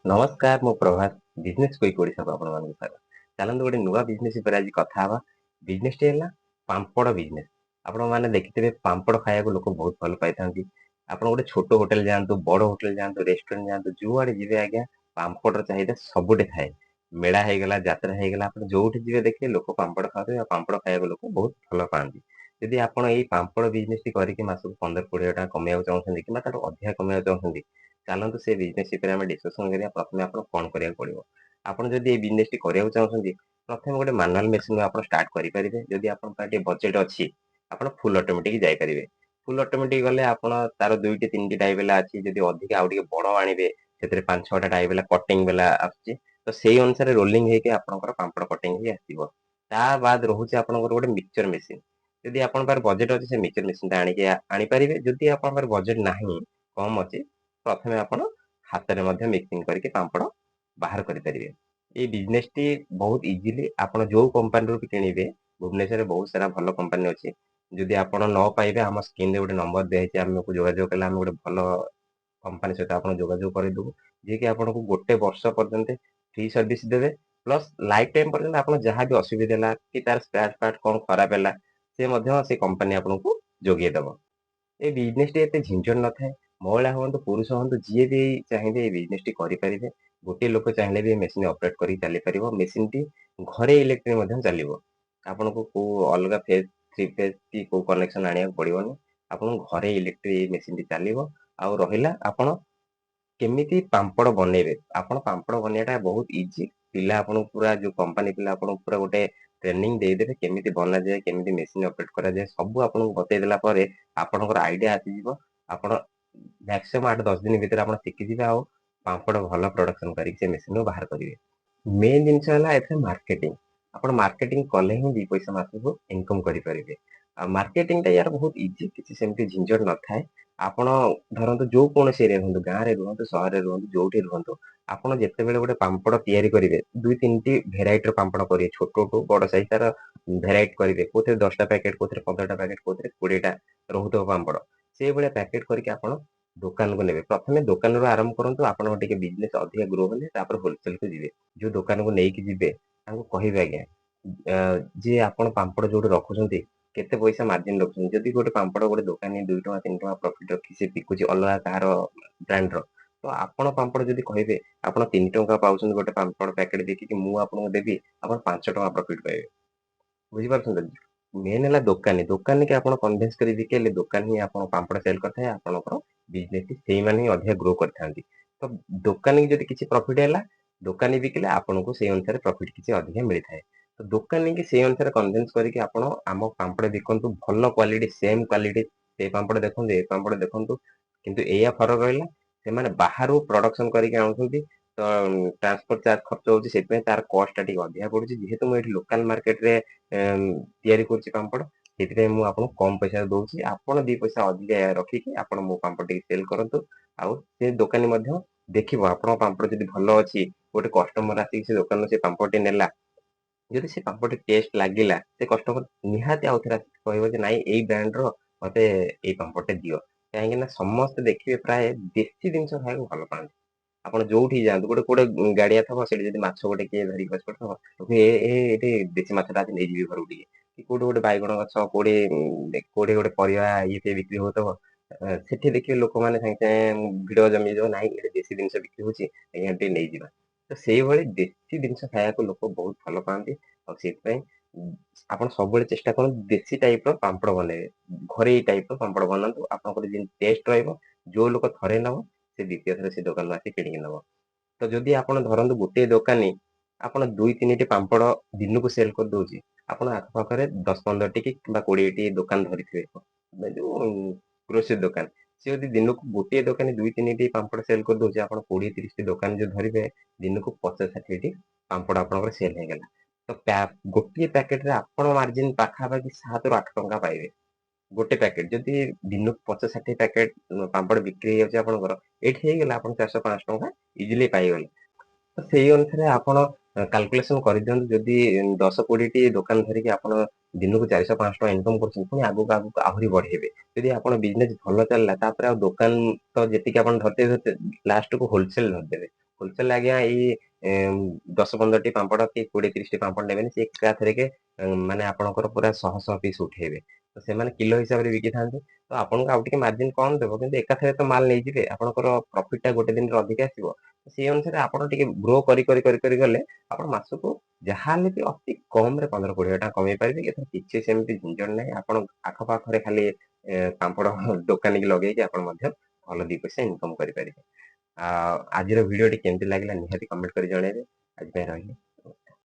ନମସ୍କାର, ମୁଁ ପ୍ରଭାତ, business quick ଓଡ଼ିଶାକୁ ଆପଣମାନଙ୍କୁ ସ୍ୱାଗତ। ଚାଲନ୍ତୁ, ଗୋଟେ ନୂଆ ବିଜନେସ୍ ଉପରେ ଆଜି କଥା ହେବା। ବିଜନେସଟି ହେଲା ପାମ୍ପଡ଼ ବିଜନେସ୍। ଆପଣମାନେ ଦେଖିଥିବେ, ପାମ୍ପଡ଼ ଖାଇବାକୁ ଲୋକ ବହୁତ ଭଲ ପାଇଥାନ୍ତି। ଆପଣ ଗୋଟେ ଛୋଟ ହୋଟେଲ ଯାଆନ୍ତୁ, ବଡ଼ ହୋଟେଲ ଯାଆନ୍ତୁ, ରେଷ୍ଟୁରାଣ୍ଟ ଯାଆନ୍ତୁ, ଯୁଆଡ଼େ ଯିବେ ଆଜ୍ଞା, ପାମ୍ପଡ଼ର ଚାହିଦା ସବୁଠି ଥାଏ। ମେଳା ହେଇଗଲା, ଯାତ୍ରା ହେଇଗଲା, ଆପଣ ଯୋଉଠି ଯିବେ ଦେଖିବେ ଲୋକ ପାମ୍ପଡ଼ ଖାଉଥିବେ ଆଉ ପାମ୍ପଡ଼ ଖାଇବାକୁ ଲୋକ ବହୁତ ଭଲ ପାଆନ୍ତି। ଯଦି ଆପଣ ଏଇ ପାମ୍ପଡ଼ ବିଜନେସଟି କରିକି ମାସକୁ 15-20 ହଜାର ଟଙ୍କା କମେଇବାକୁ ଚାହୁଁଛନ୍ତି କିମ୍ବା ତାଠୁ ଅଧିକା କମେଇବାକୁ ଚାହୁଁଛନ୍ତି, ଚାଲନ୍ତୁ ସେ ବିଜନେସ୍ ଉପରେ ଆମେ ଡିସ୍କସନ କରିବା। ପ୍ରଥମେ ଆପଣ କଣ କରିବାକୁ ପଡିବ? ଆପଣ ଯଦି ଏଇ ବିଜନେସଟି କରିବାକୁ ଚାହୁଁଛନ୍ତି, ପ୍ରଥମେ ଗୋଟେ ମାନୁଆଲ ମେସିନ ଆପଣ ଷ୍ଟାର୍ଟ କରିପାରିବେ। ଯଦି ଆପଣଙ୍କ ପାଖରେ ଟିକେ ବଜେଟ୍ ଅଛି, ଆପଣ ଫୁଲ ଅଟୋମେଟିକ ଯାଇପାରିବେ। ଫୁଲ ଅଟୋମେଟିକ ଗଲେ ଆପଣ ତାର ଦୁଇଟି ତିନିଟି ଡାଇ ବେଲା ଅଛି। ଯଦି ଅଧିକା ଆଉ ଟିକେ ବଡ ଆଣିବେ, ସେଥିରେ ପାଞ୍ଚ ଛଅଟା ଡାଇ ବେଲା, କଟିଂ ବେଲା ଆସୁଛି। ତ ସେଇ ଅନୁସାରେ ରୋଲିଂ ହେଇକି ଆପଣଙ୍କର ପାମ୍ପଡ଼ କଟିଂ ହେଇକି ଆସିବ। ତା ବାଦ ରହୁଛି ଆପଣଙ୍କର ଗୋଟେ ମିକ୍ସଚର ମେସିନ। ଯଦି ଆପଣଙ୍କ ପାଖରେ ବଜେଟ୍ ଅଛି, ସେ ମିକ୍ସଚର ମେସିନଟା ଆଣିକି ଆଣିପାରିବେ। ଯଦି ଆପଣଙ୍କ ପାଖରେ ବଜେଟ୍ ନାହିଁ, କମ ଅଛି, ପ୍ରଥମେ ଆପଣ ହାତରେ ମଧ୍ୟ ମିକ୍ସିଂ କରିକି ପାମ୍ପଡ଼ ବାହାର କରିପାରିବେ। ଏଇ ବିଜନେସଟି ବହୁତ ଇଜିଲି ଆପଣ ଯୋଉ କମ୍ପାନୀରୁ ବି କିଣିବେ, ଭୁବନେଶ୍ୱରରେ ବହୁତ ସାରା ଭଲ କମ୍ପାନୀ ଅଛି। ଯଦି ଆପଣ ନ ପାଇବେ, ଆମ ସ୍କ୍ରିନରେ ଗୋଟେ ନମ୍ବର ଦିଆହେଇଛି, ଆମକୁ ଯୋଗାଯୋଗ କଲେ ଆମେ ଗୋଟେ ଭଲ କମ୍ପାନୀ ସହିତ ଆପଣ ଯୋଗାଯୋଗ କରିଦେବୁ, ଯିଏକି ଆପଣଙ୍କୁ ଗୋଟେ ବର୍ଷ ପର୍ଯ୍ୟନ୍ତ ଫ୍ରି ସର୍ଭିସ ଦେବେ। ପ୍ଲସ୍ ଲାଇଫ ଟାଇମ ପର୍ଯ୍ୟନ୍ତ ଆପଣ ଯାହା ବି ଅସୁବିଧା ହେଲା କି ତାର ସ୍ପେୟାର ପାର୍ଟ କଣ ଖରାପ ହେଲା, ସେ ମଧ୍ୟ ସେ କମ୍ପାନୀ ଆପଣଙ୍କୁ ଯୋଗେଇ ଦବ। ଏ ବିଜନେସଟି ଏତେ ଝିଞ୍ଝଟ ନଥାଏ। ମହିଳା ହୁଅନ୍ତୁ, ପୁରୁଷ ହୁଅନ୍ତୁ, ଯିଏ ବି ଚାହିଁବେ ଏଇ ବିଜନେସଟି କରିପାରିବେ। ଗୋଟିଏ ଲୋକ ଚାହିଁଲେ ବି ଏ ମେସିନ ଅପରେଟ କରିକି ଚାଲିପାରିବ। ମେସିନଟି ଘରେ ଇଲେକ୍ଟ୍ରିକ ମଧ୍ୟ ଚାଲିବ। ଆପଣଙ୍କୁ କୋଉ ଅଲଗା ଫେଜ, ଥ୍ରୀ ଫେଜ କି କୋଉ କନେକ୍ସନ ଆଣିବାକୁ ପଡିବନି। ଆପଣଙ୍କୁ ଘରେ ଇଲେକ୍ଟ୍ରିକ ମେସିନଟି ଚାଲିବ। ଆଉ ରହିଲା ଆପଣ କେମିତି ପାମ୍ପଡ଼ ବନେଇବେ। ଆପଣ ପାମ୍ପଡ଼ ବନେଇବାଟା ବହୁତ ଇଜି। ପିଲା ଆପଣଙ୍କୁ ପୁରା, ଯୋଉ କମ୍ପାନୀ ପିଲା ଆପଣଙ୍କୁ ପୁରା ଗୋଟେ ଟ୍ରେନିଂ ଦେଇଦେବେ, କେମିତି ବନାଯାଏ, କେମିତି ମେସିନ ଅପରେଟ କରାଯାଏ, ସବୁ ଆପଣଙ୍କୁ ବତେଇ ଦେଲା ପରେ ଆପଣଙ୍କର ଆଇଡିଆ ଆସିଯିବ। ଆପଣ ମ୍ୟାକ୍ସିମମ୍ 8-10 ଦିନ ଭିତରେ ଆପଣ ଶିଖିଯିବେ ଆଉ ପାମ୍ପଡ଼ ଭଲ ପ୍ରଡକ୍ସନ କରିକି ସେ ମେସିନରୁ ବାହାର କରିବେ। ମେନ୍ ଜିନିଷ ହେଲା ଏଥିରେ ମାର୍କେଟିଂ। ଆପଣ ମାର୍କେଟିଂ କଲେ ହିଁ ଦି ପଇସା ମାସକୁ ଇନକମ କରିପାରିବେ। ଆଉ ମାର୍କେଟିଂଟା ୟାର ବହୁତ ଇଜି, କିଛି ସେମିତି ଝିଞ୍ଝଟ ନଥାଏ। ଆପଣ ଧରନ୍ତୁ ଯୋଉ କୌଣସି ଏରିଆ ରୁହନ୍ତୁ, ଗାଁରେ ରୁହନ୍ତୁ, ସହରରେ ରୁହନ୍ତୁ, ଯୋଉଠି ରୁହନ୍ତୁ, ଆପଣ ଯେତେବେଳେ ଗୋଟେ ପାମ୍ପଡ଼ ତିଆରି କରିବେ, ଦୁଇ ତିନିଟି ଭେରାଇଟିର ପାମ୍ପଡ଼ କରିବେ, ଛୋଟଠୁ ବଡ ସାଇଜ ତାର ଭେରାଇଟି କରିବେ, କୋଉଥିରେ 10ଟା ପ୍ୟାକେଟ, କୋଉଥିରେ 15ଟା ପ୍ୟାକେଟ, କୋଉଥିରେ 20ଟା ରହୁଥିବ ପାମ୍ପଡ଼, ସେଇଭଳିଆ ପ୍ୟାକେଟ କରିକି ଆପଣ ଦୋକାନକୁ ନେବେ। ପ୍ରଥମେ ଦୋକାନରୁ ଆରମ୍ଭ କରନ୍ତୁ। ଆପଣଙ୍କ ଟିକେ ବିଜନେସ ଅଧିକା ଗ୍ରୋ ହେଲେ ତାପରେ ହୋଲସେଲକୁ ଯିବେ। ଯୋଉ ଦୋକାନକୁ ନେଇକି ଯିବେ, ତାଙ୍କୁ କହିବେ, ଆଜ୍ଞା, ଯେ ଆପଣ ପାମ୍ପଡ଼ ଯୋଉଠି ରଖୁଛନ୍ତି, କେତେ ପଇସା ମାର୍ଜିନ ରଖୁଛନ୍ତି? ଯଦି ଗୋଟେ ପାମ୍ପଡ଼ ଗୋଟେ ଦୋକାନୀ 2 ଟଙ୍କା 3 ଟଙ୍କା ପ୍ରଫିଟ ରଖି ସେ ବିକୁଛି ଅଲଗା କାହାର ବ୍ରାଣ୍ଡର, ତ ଆପଣ ପାମ୍ପଡ଼ ଯଦି କହିବେ ଆପଣ 3 ଟଙ୍କା ପାଉଛନ୍ତି ଗୋଟେ ପାମ୍ପଡ଼ ପ୍ୟାକେଟ ବିକିକି, ମୁଁ ଆପଣଙ୍କୁ ଦେବି, ଆପଣ 5 ଟଙ୍କା ପ୍ରଫିଟ ପାଇବେ। ବୁଝିପାରୁଛନ୍ତି? ମେନ୍ ହେଲା ଦୋକାନୀ। ଦୋକାନୀକି ଆପଣ କନଭିନ୍ସ କରି ବିକେଇଲେ ଦୋକାନୀ ହିଁ ଆପଣ ପାମ୍ପଡ଼ ସେଲ୍ କରିଥାଏ। ଆପଣଙ୍କର ବିଜନେସ ସେଇମାନେ ହିଁ ଅଧିକା ଗ୍ରୋ କରିଥାନ୍ତି। ତ ଦୋକାନୀ ଯଦି କିଛି ପ୍ରଫିଟ ହେଲା, ଦୋକାନୀ ବିକିଲେ ଆପଣଙ୍କୁ ସେଇ ଅନୁସାରେ ପ୍ରଫିଟ କିଛି ଅଧିକା ମିଳିଥାଏ। ତ ଦୋକାନୀକି ସେଇ ଅନୁସାରେ କନଭିନ୍ସ କରିକି ଆପଣ ଆମ ପାମ୍ପଡ଼ ବିକନ୍ତୁ, ଭଲ କ୍ୱାଲିଟି, ସେମ୍ କ୍ୱାଲିଟି। ସେ ପାମ୍ପଡ଼ ଦେଖନ୍ତୁ, ଏ ପାମ୍ପଡ଼ ଦେଖନ୍ତୁ, କିନ୍ତୁ ଏଇଆ ଫରକ ରହିଲା, ସେମାନେ ବାହାରୁ ପ୍ରଡକ୍ସନ କରିକି ଆଣୁଛନ୍ତି, ତ ଟ୍ରାନ୍ସପୋର୍ଟ ଚାର୍ଜ ଖର୍ଚ୍ଚ ହଉଛି, ସେଥିପାଇଁ ତାର କଷ୍ଟ ଟା ଟିକେ ଅଧିକା ପଡୁଛି। ଯେହେତୁ ମୁଁ ଏଠି ଲୋକାଲ ମାର୍କେଟରେ ତିଆରି କରୁଛି ପାମ୍ପଡ଼, ସେଥିପାଇଁ ମୁଁ ଆପଣଙ୍କୁ କମ ପଇସାରେ ଦଉଛି। ଆପଣ ଦି ପଇସା ଅଧିକା ରଖିକି ଆପଣ ମୋ ପାମ୍ପଡ଼ ଟିକେ ସେଲ୍ କରନ୍ତୁ। ଆଉ ସେ ଦୋକାନୀ ମଧ୍ୟ ଦେଖିବ, ଆପଣଙ୍କ ପାମ୍ପଡ଼ ଯଦି ଭଲ ଅଛି, ଗୋଟେ କଷ୍ଟମର ଆସିକି ସେ ଦୋକାନରୁ ସେ ପାମ୍ପଡ଼ଟି ନେଲା, ଯଦି ସେ ପାମ୍ପଡ଼ଟି ଟେଷ୍ଟ ଲାଗିଲା, ସେ କଷ୍ଟମର ନିହାତି ଆଉ ଥରେ ଆସିକି କହିବ ଯେ ନାଇଁ, ଏଇ ବ୍ରାଣ୍ଡର ମତେ ଏଇ ପାମ୍ପଡ଼ଟା ଦିଅ। କାହିଁକି ନା ସମସ୍ତେ ଦେଖିବେ ପ୍ରାୟ ଦେଶୀ ଜିନିଷ ଖାଇବାକୁ ଭଲ ପାଆନ୍ତି। ଆପଣ ଯୋଉଠି ଯାଆନ୍ତୁ, ଗୋଟେ କୋଉଟେ ଗାଡିଆ ଥବ, ସେଠି ଯଦି ମାଛ ଗୋଟେ କିଏ ଧରିକି ବସି ପଡିଥିବ, ଏ ଏ ଏଠି ଦେଶୀ ମାଛଟା ଆଜି ନେଇଯିବି ଘରକୁ ଟିକେ। କି କୋଉଠି ଗୋଟେ ବାଇଗଣ ଗଛ, କୋଉଠି କୋଉଠି ଗୋଟେ ପରିବା ଇଏ ଫିଏ ବିକ୍ରି ହଉଥିବ, ସେଠି ଦେଖିବେ ଲୋକମାନେ ସାଙ୍ଗେ ସାଙ୍ଗେ ଭିଡ ଜମିଯିବ, ନାଇଁ, ଏଠି ଦେଶୀ ଜିନିଷ ବିକ୍ରି ହଉଛି, ଆଜ୍ଞା ଟିକେ ନେଇଯିବା। ତ ସେଇଭଳି ଦେଶୀ ଜିନିଷ ଖାଇବାକୁ ଲୋକ ବହୁତ ଭଲ ପାଆନ୍ତି। ଆଉ ସେଇଥିପାଇଁ ଆପଣ ସବୁବେଳେ ଚେଷ୍ଟା କରନ୍ତୁ ଦେଶୀ ଟାଇପ ର ପାମ୍ପଡ଼ ବନେଇବେ, ଘରୋଇ ଟାଇପ ର ପାମ୍ପଡ଼ ବନାନ୍ତୁ। ଆପଣଙ୍କର ଯେମିତି ଟେଷ୍ଟ ରହିବ, ଯୋଉ ଲୋକ ଥରେ ନବ, ସେ ଦ୍ୱିତୀୟ ଥର ସେ ଦୋକାନରୁ ଆସି କିଣିକି ନବ। ତ ଯଦି ଆପଣ ଧରନ୍ତୁ ଗୋଟିଏ ଦୋକାନୀ ଆପଣ ଦୁଇ ତିନିଟି ପାମ୍ପଡ଼ ଦିନକୁ ସେଲ୍ କରିଦଉଛି, ଆପଣ ଆଖପାଖରେ 10-15ଟି କି କିମ୍ବା 20ଟି ଦୋକାନ ଧରିଥିବେ, ଯୋଉ ଗ୍ରୋସରୀ ଦୋକାନ। ସେ ଯଦି ଦିନକୁ ଗୋଟିଏ ଦୋକାନୀ ଦୁଇ ତିନିଟି ପାମ୍ପଡ଼ ସେଲ୍ କରିଦଉଛି, ଆପଣ 20-30ଟି ଦୋକାନ ଯୋଉ ଧରିବେ, ଦିନକୁ 50-60ଟି ପାମ୍ପଡ଼ ଆପଣଙ୍କର ସେଲ୍ ହେଇଗଲା। ତ ଗୋଟିଏ ପ୍ୟାକେଟରେ ଆପଣ ମାର୍ଜିନ ପାଖାପାଖି 7ରୁ 8 ଟଙ୍କା ପାଇବେ। ଗୋଟେ ପ୍ୟାକେଟ ଯଦି ଦିନକୁ 50-60 ପ୍ୟାକେଟ ପାମ୍ପଡ଼ ବିକ୍ରି ହେଇଯାଉଛି ଆପଣଙ୍କର, ଏଇଠି ହେଇଗଲା ଆପଣ 400-500 ଟଙ୍କା ଇଜିଲି ପାଇଗଲେ। ତ ସେଇ ଅନୁସାରେ ଆପଣ କାଲକୁଲେସନ କରିଦିଅନ୍ତୁ। ଯଦି 10-20ଟି ଦୋକାନ ଧରିକି ଆପଣ ଦିନକୁ 400-500 ଟଙ୍କା ଇନକମ କରୁଛନ୍ତି, ପୁଣି ଆଗକୁ ଆଗକୁ ଆହୁରି ବଢେଇବେ। ଯଦି ଆପଣ ବିଜନେସ ଭଲ ଚାଲିଲା, ତାପରେ ଆଉ ଦୋକାନ ତ ଯେତିକି ଆପଣ ଧରିଥିବେ, ଲାଷ୍ଟକୁ ହୋଲସେଲ ଧରିଦେବେ। ହୋଲସେଲ ହୋଲସେଲ ଆଜ୍ଞା ଏଇ 10-15ଟି ପାମ୍ପଡ଼ କି 20-30ଟି ପାମ୍ପଡ଼ ନେବେନି, ସେ ଏକାଥରକେ ମାନେ ଆପଣଙ୍କର ପୁରା ଶହ ଶହ ପିସ୍ ଉଠେଇବେ। ତ ସେମାନେ କିଲୋ ହିସାବରେ ବିକିଥାନ୍ତି, ତ ଆପଣଙ୍କୁ ଆଉ ଟିକେ ମାର୍ଜିନ କମ ଦେବ, କିନ୍ତୁ ଏକାଥରେ ତ ମାଲ ନେଇଯିବେ, ଆପଣଙ୍କର ପ୍ରଫିଟଟା ଗୋଟେ ଦିନରେ ଅଧିକା ଆସିବ। ସେଇ ଅନୁସାରେ ଆପଣ ଟିକେ ଗ୍ରୋ କରି କରି କରି କରି ଗଲେ ଆପଣ ମାସକୁ ଯାହା ହେଲେ ବି ଅତି କମରେ 15-20 ଟଙ୍କା କମେଇ ପାରିବେ। ଏଥିରେ କିଛି ସେମିତି ଝିଞ୍ଝଟ ନାହିଁ। ଆପଣ ଆଖପାଖରେ ଖାଲି ପାମ୍ପଡ଼ ଦୋକାନୀକି ଲଗେଇକି ଆପଣ ମଧ୍ୟ ଭଲ 2 ପଇସା ଇନକମ କରିପାରିବେ। ଆଜିର ଭିଡ଼ିଓଟି କେମିତି ଲାଗିଲା ନିହାତି କମେଣ୍ଟ କରି ଜଣେଇବେ। ଆଜି ପାଇଁ ରହିଲି।